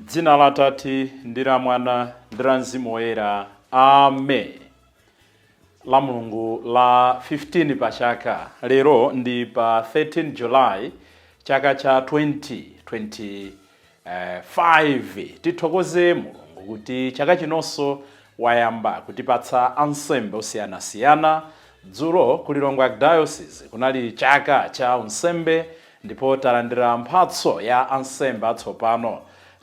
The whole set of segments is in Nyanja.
M'dzina la Atate ndi la Mwana ndi la Mzimu Woyera. Amen. La Mulungu la 15 pa chaka, lero ndi pa 13 July chaka cha 2025. Tithokoze Mulungu kuti chaka chinonso wayamba kutipatsa ansembe osiyanasiyana. Dzulo ku Lilongwe Archdiocese kunali chaka cha unsembe ndipo talandira mphatso ya ansembe atsopano.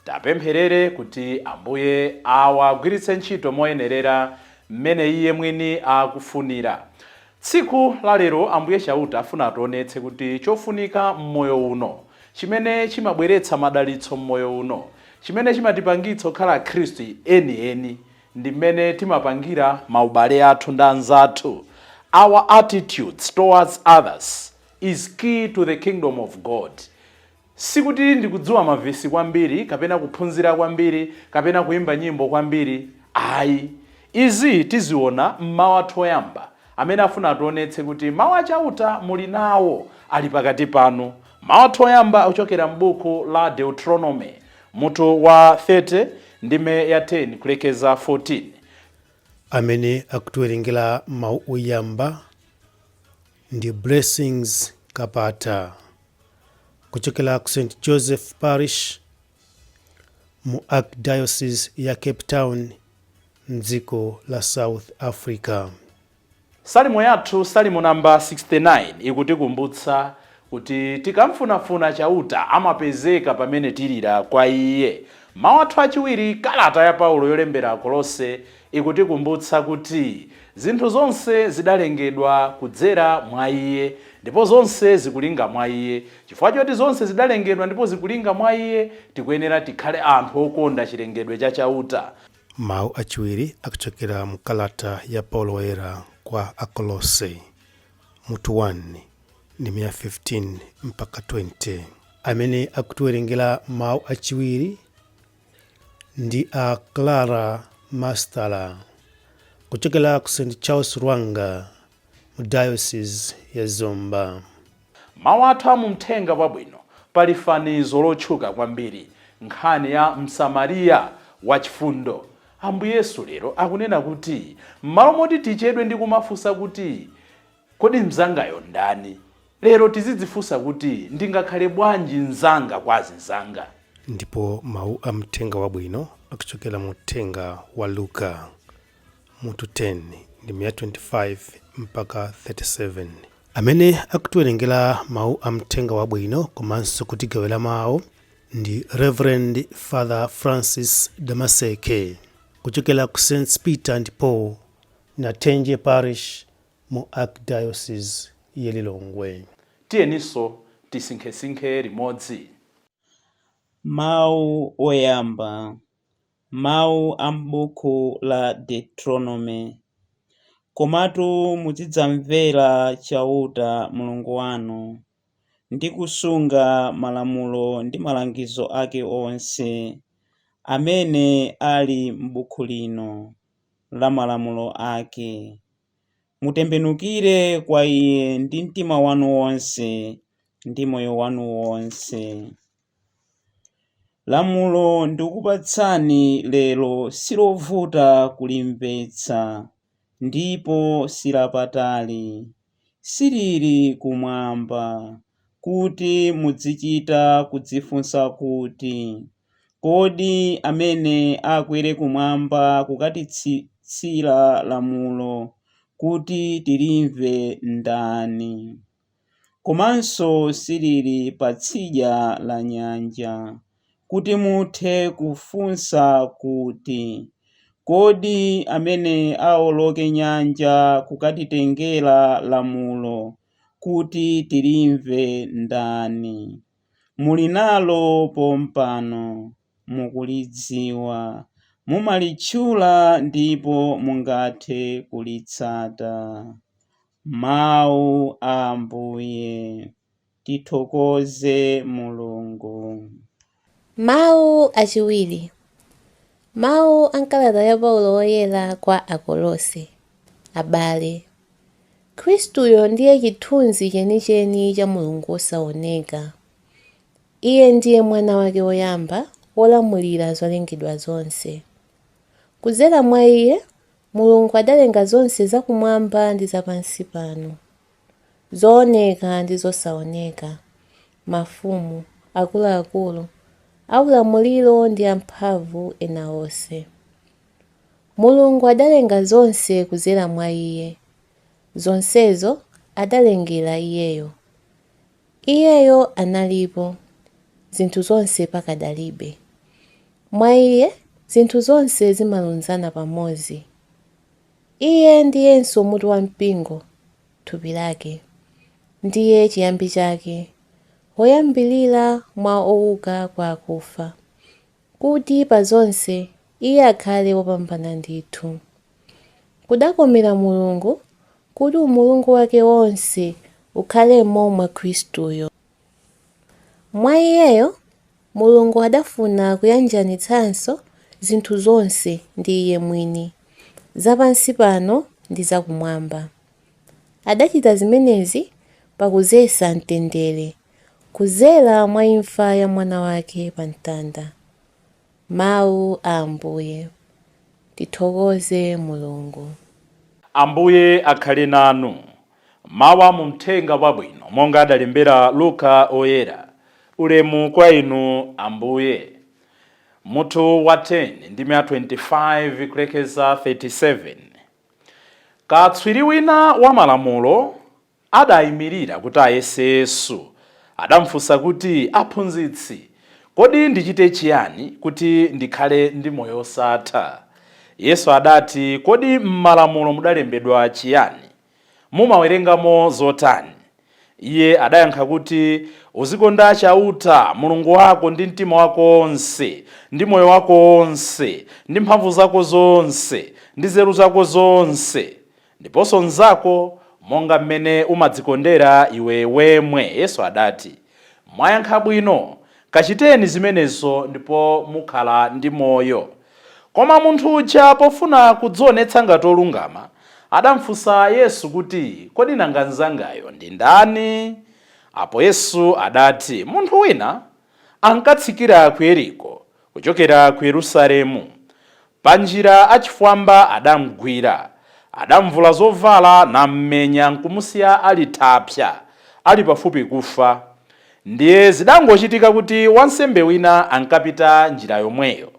Tapempherere kuti Ambuye awagwiritse ntchito moyenerera mmene Iye mwini akufunira. Tsiku la lero Ambuye Chauta afuna ationetse kuti chofunika m'moyo uno, chimene chimabweretsa madalitso m'moyo uno, chimene chimatipangitsa kukhala akhristu enieni ndi mmene timapangira maubale athu ndi anzathu. Our attitudes towards others is key to the kingdom of God. Sikuti ndikudziwa mavesi kwambiri kapena kuphunzira kwambiri kapena kuimba nyimbo kwambiri ayi. Izi tiziona m'mawu athu oyamba amene afuna ationetse kuti mawu a Chauta muli nawo, ali pakati panu. Mawu athu oyamba akuchokera m'buku la Deuteronomy mutu wa 30 ndime ya 10 kulekeza 14. Amene akutiwerengera mawu oyamba ndi Blessings Kapata kuchokera ku St Joseph Parish mu Archdiocese ya Cape Town mdziko la South Africa. Salimo yathu, Salimo namba 69, ikutikumbutsa kuti tikamfunafuna Chauta amapezeka pamene tilira kwa Iye. Mawu athu achiwiri, kalata ya Paulo yolembera Akolose, ikutikumbutsa kuti zinthu zonse zidalengedwa kudzera mwa Iye ndipo zonse zikulinga mwa Iye. Chifukwa choti zonse zidalengedwa ndipo zikulinga mwa Iye, tikuyenera tikhale anthu okonda chilengedwe cha Chauta. Mawu achiwiri akuchokera mu kalata ya Paulo Woyera kwa Akolose mutu 1 ndime ya 15 mpaka 20. Amene akutiwerengera mawu achiwiri ndi a Clara Mastala kuchokera ku St Charles Lwanga mu Diocese ya Zomba. Mawu athu a mu Mthenga Wabwino pali fanizo lotchuka kwambiri, nkhani ya Msamariya wachifundo. Ambuye Yesu lero akunena kuti m'malo moti tichedwe ndi kumafunsa kuti kodi mnzangayo ndani, lero tizidzifunsa kuti ndingakhale bwanji mnzanga kwa azinzanga. Ndipo mawu a Mthenga Wabwino akuchokera mu Uthenga wa Luka mutu 10 ndime ya 25 mpaka 37. Amene akutiwerengera mawu a Mthenga Wabwino komanso kutigawira mawu ndi Reverend Father Francis Damaseke kuchokera ku St Peter and Paul Nathenje Parish mu Archdiocese ya Lilongwe. Tiyeninso tisinkhesinkhe limodzi. Mawu oyamba. Mawu a m'buku la Deuteronome. Komatu muzidzamvera Chauta Mulungu wanu, ndi kusunga malamulo ndi malangizo ake onse amene ali m'buku lino la malamulo ake. Mutembenukire kwa Iye ndi mtima wanu wonse ndi moyo wanu wonse. Lamulo ndikupatsani lero silovuta kulimvetsa, ndipo silapatali. Silili kumwamba, kuti mudzichita kudzifunsa kuti, Kodi amene akwere kumwamba kukatitsitsira lamulo kuti tilimve ndani? Komanso silili patsidya la nyanja, kuti muthe kufunsa kuti, Kodi amene aoloke nyanja kukatitengera lamulo kuti tilimve ndani? Muli nalo pompano, mukulidziwa, mumalitchula ndipo mungathe kulitsata. Mawu a Ambuye. Tithokoze Mulungu. Mawu achiwiri. Mawu a m'kalata ya Paulo Woyera kwa Akolose. Abale, Khristuyo ndiye chithunzi chenicheni cha Mulungu wosaoneka. Iye ndiye Mwana wake woyamba, wolamulira zolengedwa zonse. Kudzera mwa Iye, Mulungu adalenga zonse zakumwamba ndi zapansi pano, zooneka ndi zosaoneka, mafumu, akuluakulu, aulamuliro ndi amphamvu ena onse. Mulungu adalenga zonse kudzera mwa Iye, zonsezo adalengera Iyeyo. Iyeyo analipo, zinthu zonse pakadalibe. Mwa Iye zinthu zonse zimalunzana pamodzi. Iye ndiyenso mutu wa mpingo, thupi lake. Ndiye chiyambi chake, woyambilira mwa owuka kwa akufa, kuti pa zonse Iye akhale wopambana ndithu. Kudakomera Mulungu kuti umulungu wake wonse ukhalemo mwa Khristuyo. Mwa Iyeyo Mulungu adafuna kuyanjanitsanso zinthu zonse ndi Iye mwini, zapansi pano ndi zakumwamba. Adachita zimenezi pakudzetsa mtendere, kudzera mwa imfa ya Mwana wake pa mtanda. Mawu a Ambuye. Tithokoze Mulungu. Ambuye akhale nanu. Mawu mu mthenga wabwino monga adalembera Luka oyera. Ulemu kwa inu Ambuye. Mutu wa 10 ndime ya 25 kulekeza 37. Katswiri wina wa malamulo adayimirira kuti ayese Yesu. Adamufunsa kuti, aphunzitsi, kodi ndichite chiyani kuti ndikhale ndi moyo osatha? Yesu adati, kodi m'malamulo mudalembedwa chiyani? Mumawerengamo zotani? Iye adayankha kuti, uzikonda Chauta Mulungu wako ndi mtima wako wonse, ndi moyo wako wonse, ndi mphamvu zako zonse, ndi nzeru zako zonse, ndiponso mnzako monga mmene umadzikondera iwe wemwe. Yesu adati, mwayankha bwino, kachiteni zimenezo ndipo mukhala ndi moyo. Koma munthu uja pofuna kudzionetsa ngati olungama, adamfunsa Yesu kuti, kodi nanga mnzangayo ndi ndani? Apo Yesu adati, munthu wina ankatsikira ku Yeriko kuchokera ku Yerusalemu. Pa njira achifwamba adamgwira, adamvula zovala nammenya nkumusiya ali thapsa, ali pafupi kufa. Ndiye zidangochitika kuti wansembe wina ankapita njira yomweyo.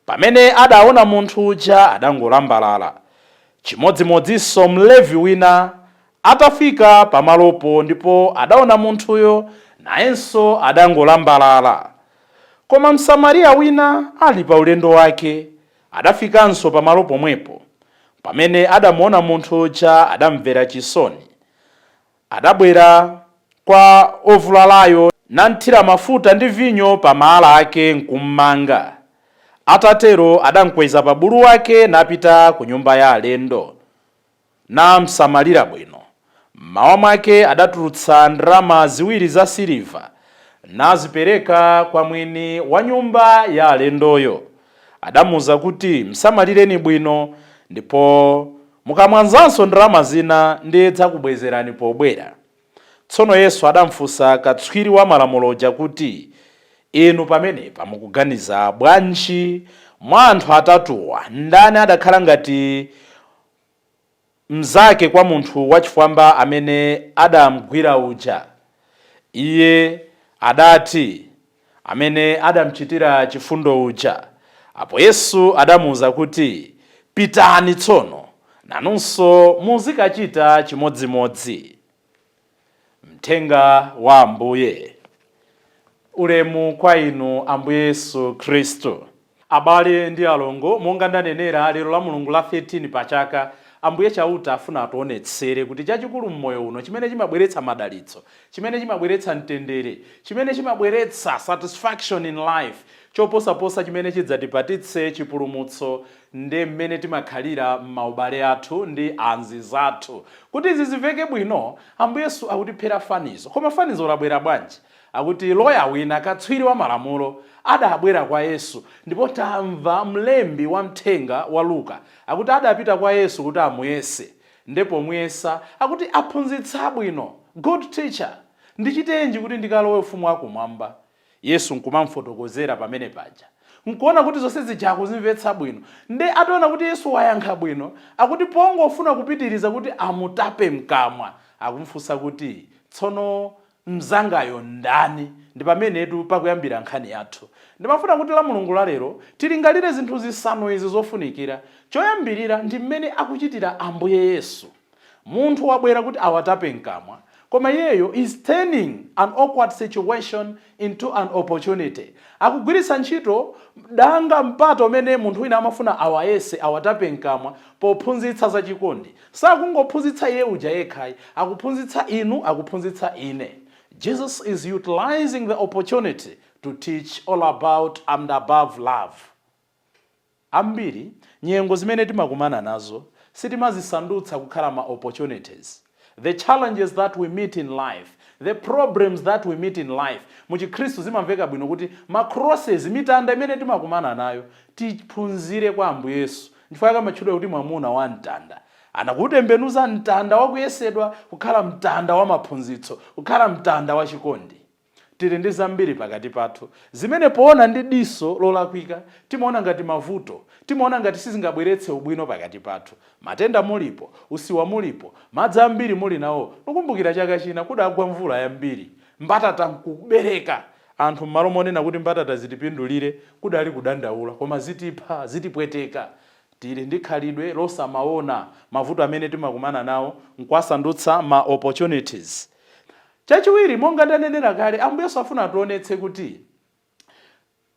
Pamene adaona munthu uja adangolambalala. Chimodzimodzinso Mlevi wina atafika pamalopo ndipo adaona munthuyo, nayenso adangolambalala. Koma Msamariya wina ali pa ulendo wake adafikanso pamalo pomwepo. Pamene adamuona munthu uja adamvera chisoni. Adabwera kwa ovulalayo nanthira mafuta ndi vinyo pa mala ake nkummanga. Atatero adamkweza pa bulu wake napita ku nyumba ya alendo, namsamalira bwino. Mmawa mwake adatulutsa ndalama 2 za siliva nazipereka kwa mwini wa nyumba ya alendoyo. Adamuwuza kuti, msamalireni bwino, ndipo mukamwanzanso ndalama zina ndidzakubwezerani pobwera. Tsono Yesu adamfunsa katswiri wa malamulo uja kuti, inu pamenepa mukuganiza bwanji? Mwa anthu atatuwa ndani adakhala ngati mnzake kwa munthu wachifwamba amene adamgwira uja? Iye adati, amene adamchitira chifundo uja. Apo Yesu adamuwuza kuti, pitani tsono, nanunso muzikachita chimodzimodzi. Mthenga wa Ambuye. Ulemu kwa inu Ambuye Yesu Khristu. Abale ndi alongo, monga ndanenera, lero la Mulungu la 13 pa chaka, Ambuye Chauta afuna ationetsere kuti chachikulu mmoyo uno chimene chimabweretsa madalitso, chimene chimabweretsa mtendere, chimene chimabweretsa satisfaction in life, choposaposa chimene chidzatipatitse chipulumutso ndi mmene timakhalira m'maubale athu ndi anzathu. Kuti izi zimveke bwino, Ambuye Yesu akutiphera fanizo. Koma fanizo labwera bwanji? Akuti loya wina, katswiri wa malamulo, adabwera kwa Yesu, ndipo tamva mlembi wa mthenga wa Luka akuti adapita kwa Yesu kuti amuyese. Ndipo muyesa akuti, aphunzitsa bwino, good teacher, ndichitenji kuti ndikalowe ufumu wakumwamba? Yesu nkumamfotokozera pamene paja, nkuona kuti zonse zija akuzimvetsa bwino. Nde ataona kuti Yesu wayankha bwino, akuti pongofuna kupitiriza kuti amutape mkamwa, akumfunsa kuti, "Tsono mzangayo ndani?" Ndi pamenetu pakuyambira nkhani yathu. Ndimafuna kuti la Mulungu la lero tilingalire zinthu zisanu izi zofunikira. Choyambirira ndi mmene akuchitira Ambuye Yesu. Munthu wabwera kuti awatape mkamwa, koma iyeyo is turning an awkward situation into an opportunity. Akugwiritsa ntchito danga, mpata umene munthu wina amafuna awayese, awatape mkamwa, pophunzitsa zachikondi. Sakungophunzitsa iye uja yekhayi, akuphunzitsa inu, akuphunzitsa ine. Jesus is utilizing the opportunity to teach all about and above love. Ambiri nyengo zimene timakumana nazo sitimazisandutsa kukhala ma opportunities. The challenges that we meet in life, the problems that we meet in life, muchikhristu zimamveka bwino kuti ma crosses, mitanda imene timakumana nayo, tiphunzire kwa Ambuye Yesu. Nchifukwa kamatchedwa kuti mwamuna wa mtanda. Anakutembenuza mtanda wakuyesedwa kukhala mtanda wa maphunzitso, kukhala mtanda wa chikondi. Tili ndi zambiri pakati pathu zimene poona ndi diso lolakwika timaona ngati mavuto, timaona ngati sizingabweretse ubwino pakati pathu. Matenda mulipo, usiwa mulipo, madzi ambiri muli nawo. Nikumbukira chaka china kudagwa mvula yambiri, mbatata nkubereka. Anthu m'malo monena kuti mbatata zitipindulire, kudali kudandaula, koma zitipha, zitipweteka. Tili ndi khalidwe losamaona mavuto amene timakumana nawo nkuwasandutsa ma opportunities. Chachiwiri, monga ndanenera kale, Ambuye Yesu afuna ationetse kuti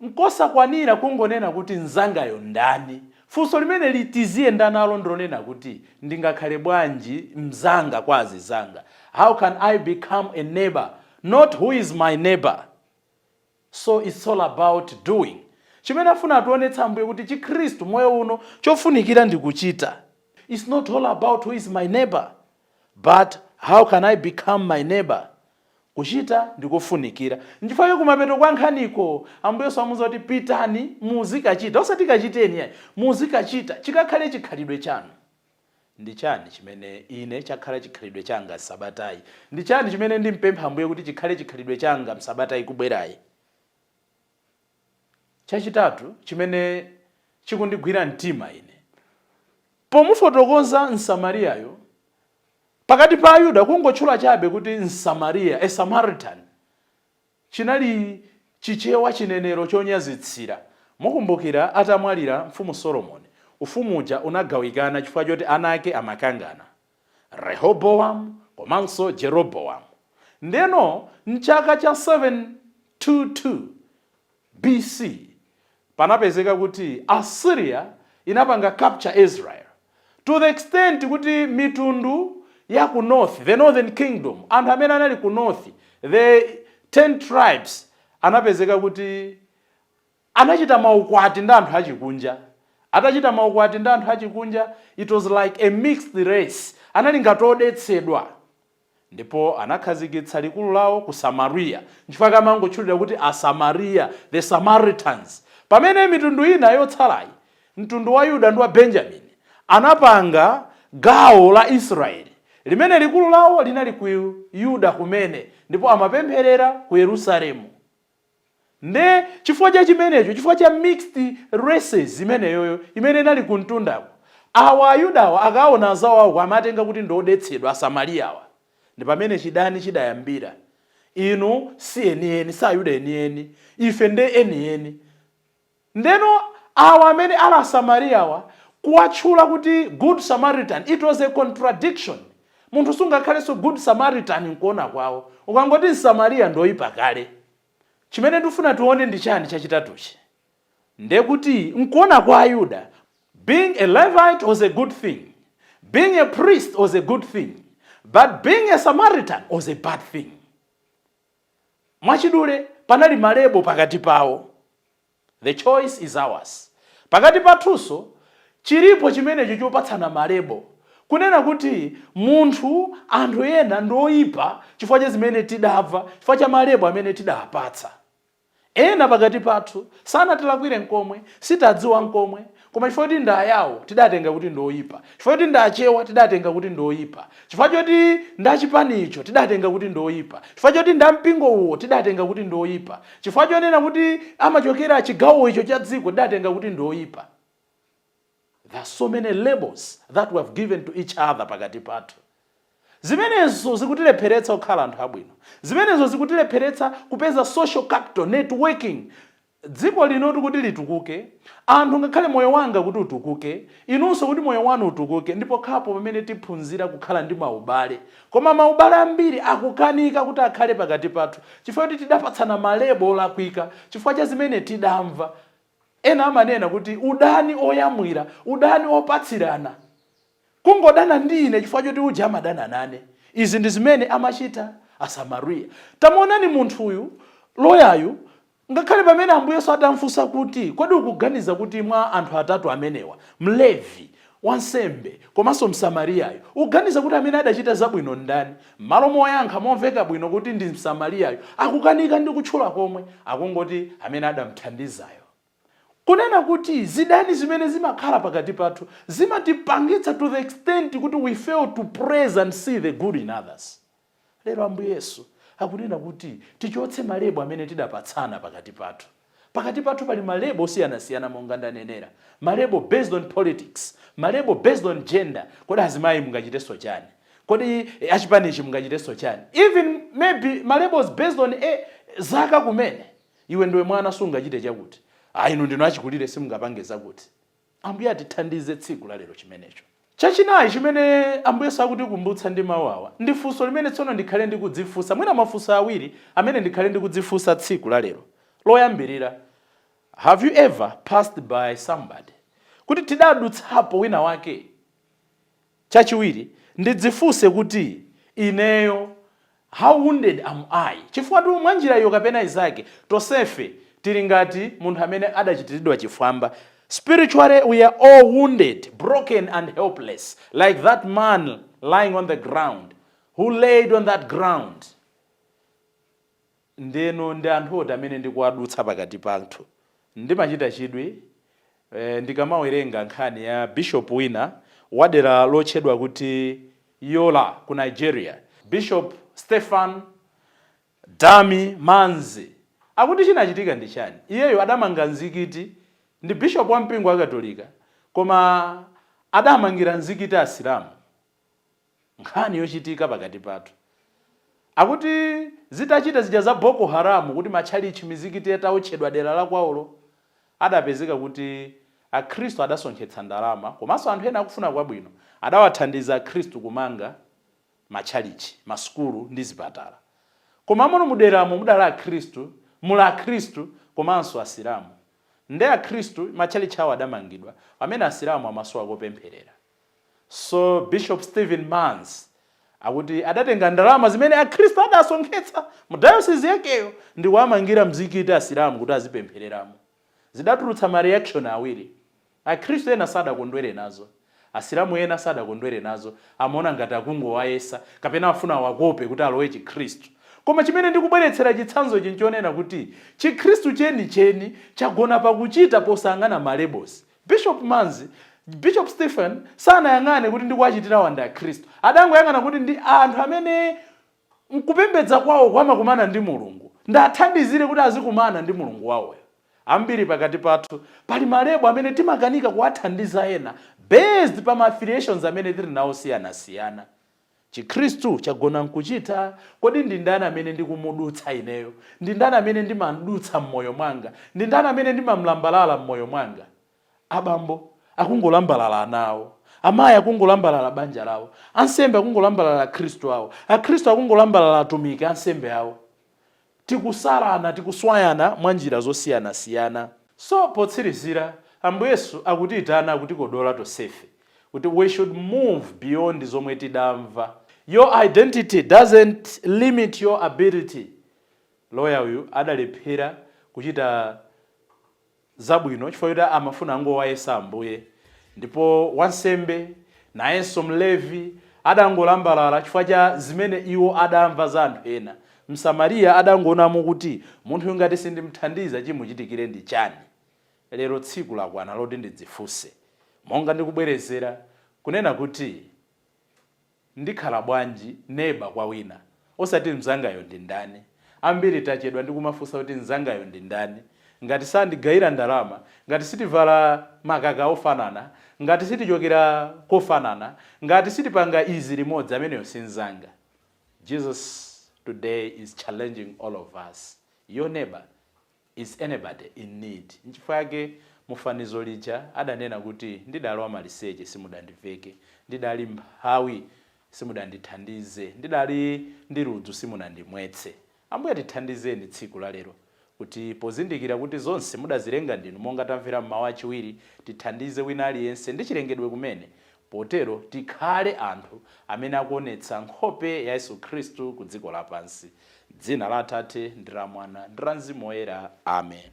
nkosakwanira kungonena kuti mzangayo ndani. Funso limene litiziyenda nalo ndilonena kuti, ndingakhale bwanji mzanga kwa azizanga? How can I become a neighbor? Not who is my neighbor. So it's all about doing. Chimene afuna ationetsa Ambuye kuti chikhristu, moyo uno, chofunikira ndi kuchita. It's not all about who is my neighbor, but how can I become my neighbor? Kuchita ndikofunikira. Nchifukwa kumapeto kwa nkhaniko Ambuye Yesu amuuza kuti, "Pitani muzikachita," osati kachiteni yayi, muzikachita, chikakhale chikhalidwe chanu. Ndi chani chimene ine chakhala chikhalidwe changa sabatayi? Ndi chani chimene ndimpempha Ambuye kuti chikhale chikhalidwe changa msabata ikubwerayi? Chachitatu chimene chikundigwira mtima ine, pomufotokoza Msamariyayo, pakati pa Ayuda kungotchula chabe kuti Msamariya, a Samaritan, chinali Chichewa, chinenero chonyazitsira. Mukumbukira atamwalira Mfumu Solomoni, ufumu uja unagawikana chifukwa choti ana ake amakangana, Rehobowamu komanso Jerobowamu. Ndeno mchaka cha 722 BC panapezeka kuti Assyria inapanga capture Israel to the extent kuti mitundu ya ku north, the northern kingdom, anthu amene anali ku north, the 10 tribes, anapezeka kuti anachita maukwati ndi anthu achikunja. Atachita maukwati ndi anthu achikunja, it was like a mixed race, anali ngati odetsedwa, ndipo anakhazikitsa likulu lawo ku Samariya. Nchifukwa kamangotchulira kuti Asamariya, the Samaritans. Pamene mitundu ina yotsalayi, mtundu wa Yuda ndi wa Benjamini, anapanga gawo la Israeli limene likulu lawo linali ku Yuda kumene, ndipo amapempherera ku Yerusalemu. Nde chifukwa cha chimenecho, chifukwa cha mixed races imeneyoyo imene inali kumtundako, awa Ayudawa akaona azawo awo amatenga kuti ndi odetsedwa, Asamariyawa. Ndi pamene chidani chidayambira: inu si enieni, si Ayuda enieni, ife nde enieni. Ndeno awa amene ali Asamariyawa kuwatchula kuti Good Samaritan, it was a contradiction. Munthu sungakhalenso Good Samaritan nkuona kwawo. Ukangoti Msamariya, ndoyipa kale. Chimene ndifuna tione ndi chani chachitatuchi? Ndekuti nkuona kwa Ayuda, being a Levite was a good thing, being a priest was a good thing, but being a Samaritan was a bad thing. Mwachidule, panali ma label pakati pawo. The choice is ours. Pakati pathunso chilipo chimenecho chopatsana ma label, kunena kuti munthu, anthu ena ndi oyipa chifukwa cha zimene tidamva, chifukwa cha ma label amene tidapatsa. Ena pakati pathu sanatilakwire nkomwe, sitadziwa nkomwe, Koma chifukwa choti ndi Ayawo, tidatenga kuti ndi oyipa. Chifukwa choti ndi Achewa, tidatenga kuti ndi oyipa. Chifukwa choti ndi achipanicho, tidatenga kuti ndi oyipa. Chifukwa choti ndi ampingo uwo, tidatenga kuti ndi oyipa. Chifukwa chonena kuti amachokera chigawo icho cha dziko, tidatenga kuti ndi oyipa. There are so many labels that we have given to each other pakati pathu. Zimenezo zikutilepheretsa kukhala anthu abwino. Zimenezo zikutilepheretsa kupeza social capital, networking. Dziko lino kuti litukuke, anthu, ngakhale moyo wanga kuti utukuke, inunso kuti moyo wanu utukuke, ndipo khapo pamene tiphunzira kukhala ndi maubale. Koma maubale ambiri akukanika kuti akhale pakati pathu chifukwa kuti tidapatsana ma label olakwika chifukwa cha zimene tidamva. Ena amanena kuti udani oyamwira, udani opatsirana, kungodana ndi ine chifukwa choti uja amadana nane. Izi ndi zimene amachita Asamariya. Tamuonani munthuyu, loyayu, ngakhale pamene Ambuye Yesu atamfunsa kuti, "Kodi ukuganiza kuti mwa anthu atatu amenewa, Mlevi, wansembe komanso Msamariyayo, ukuganiza kuti amene adachita zabwino ndani?" M'malo moyankha momveka bwino kuti ndi Msamariyayo, akukanika ndi kutchula komwe, akungoti amene adamthandizayo. Kunena kuti zidani zimene zimakhala pakati pathu zimatipangitsa to the extent kuti we fail to praise and see the good in others. Lero Ambuye Yesu akunena kuti tichotse ma label amene tidapatsana pakati pathu. Pakati pathu pali ma label osiyanasiyana, monga ndanenera, ma label based on politics, ma label based on gender. Kodi azimayi mungachitenso chani? Kodi achipanichi mungachitenso chani? Even maybe ma labels based on zaka kumene. Iwe ndiwe mwana, sungachite chakuti. Ah, inu ndinu achikulire, simungapange zakuti. Ambuye atithandize tsiku la lero chimenecho. Chachinayi chimene Ambuye Yesu akutikumbutsa ndi mawu awa ndi funso limene tsono ndikhale ndikudzifunsa, mwina mafunso awiri amene ndikhale ndikudzifunsa tsiku la lero. Loyambirira, have you ever passed by somebody, kuti tidadutsapo wina wake? Chachiwiri, ndidzifunse kuti ineyo, how wounded am I? Chifukwa tu mwa njira iyo kapena izake, tonsefe tili ngati munthu amene adachitiridwa chifwamba. Spiritually we are all wounded, broken and helpless, like that man lying on the ground, who laid on that ground. Ndeno ndi anthu oti amene ndikuwadutsa pakati pathu. Ndimachita chidwi ndikamawerenga nkhani ya bishop wina wadera lotchedwa kuti Yola ku Nigeria, Bishop Stephen Dami Manze. Akuti chinachitika ndi chani? Iyeyo adamanga mzikiti. Ndi bishop wa mpingo wa Katolika, koma adamangira mzikiti Asilamu. Nkhani yochitika pakati pathu. Akuti zitachita zija za Boko Haram, kuti matchalichi, mizikiti yatawotchedwa dera la kwawolo, adapezeka kuti Akhristu adasonkhetsa ndalama komanso anthu ena akufuna kwabwino adawathandiza Akhristu kumanga matchalichi, masukulu ndi zipatala. Koma muno muderamo mudali Akhristu, muli Akhristu komanso Asilamu. Nde Akhristu matchalichi awo adamangidwa, pamene Asilamu amasowa kopempherera. So Bishop Stephen Mans akuti adatenga ndalama zimene Akhristu adasonkhetsa mu diocese yakeyo ndi kuwamangira mzikiti Asilamu kuti azipemphereramo. Zidatulutsa ma reaction awiri. Akhristu ena sadakondwere nazo, Asilamu ena sadakondwere nazo, amaona ngati akungowayesa kapena afuna awakope kuti alowe Chikhristu. Koma chimene ndikubweretsera chitsanzo ichi nchonena kuti Chikhristu chenicheni chagona pakuchita posayang'ana ma labels. Bishop Manzi, Bishop Stephen sanayang'ane kuti ndikuwachitira ndi Akhristu. Adangoyang'ana kuti ndi anthu amene mkupembedza kwawo kwamakumana ndi Mulungu, ndathandizire kuti azikumana ndi Mulungu wawoyo. Ambiri pakati pathu pali ma label amene timakanika kuwathandiza ena based pa ma affiliations amene tili nawo siyanasiyana. Chikhristu chagona nkuchita. Kodi ndi ndani amene ndikumudutsa ineyo? Ndi ndani amene ndimamdutsa m'moyo mwanga? Ndi ndani amene ndimamlambalala m'moyo mwanga? Abambo akungolambalala ana awo, amayi akungolambalala banja lawo, ansembe akungolambalala Akhristu awo, Akhristu akungolambalala atumiki ansembe awo. Tikusalana, tikuswayana mwa njira zosiyanasiyana. So potsirizira, Ambuye Yesu akutiyitana, akutikodola tonsefe kuti we should move beyond zomwe tidamva. Your identity doesn't limit your ability. Loya uyu adalephera kuchita zabwino chifukwa choti amafuna angowayesa Ambuye, ndipo wansembe nayenso Mlevi adangolambalala chifukwa cha zimene iwo adamva za anthu ena. Msamariya adangoonamo kuti munthu ngati sindimthandiza, chimuchitikire ndi chani? Lero tsiku lakwana loti ndidzifunse, monga ndikubwerezera kunena kuti ndikhala bwanji neba kwa wina, osati mzangayo ndi ndani. Ambiri tachedwa ndi kumafunsa kuti mzangayo ndi ndani. Ngati sandigayira ndalama, ngati sitivala makaka ofanana, ngati sitichokera kofanana, ngati sitipanga izi limodzi, ameneyo si mzanga. Jesus today is challenging all of us: your neighbor is anybody in need. Nchifukwa yake mufanizo lija adanena kuti, "Ndidali wamaliseche, simudandiveke; ndidali mphawi, simudandithandize; ndidali ndi ludzu, simunandimwetse." Ambuye, tithandizeni tsiku la lero kuti pozindikira kuti zonse mudazilenga ndinu, monga tamvera mmawu achiwiri, tithandize wina aliyense ndi chilengedwe kumene. Potero tikhale anthu amene akuonetsa nkhope ya Yesu Khristu ku dziko lapansi. Dzina la Atate ndi la Mwana ndi la Mzimu Woyera, amen.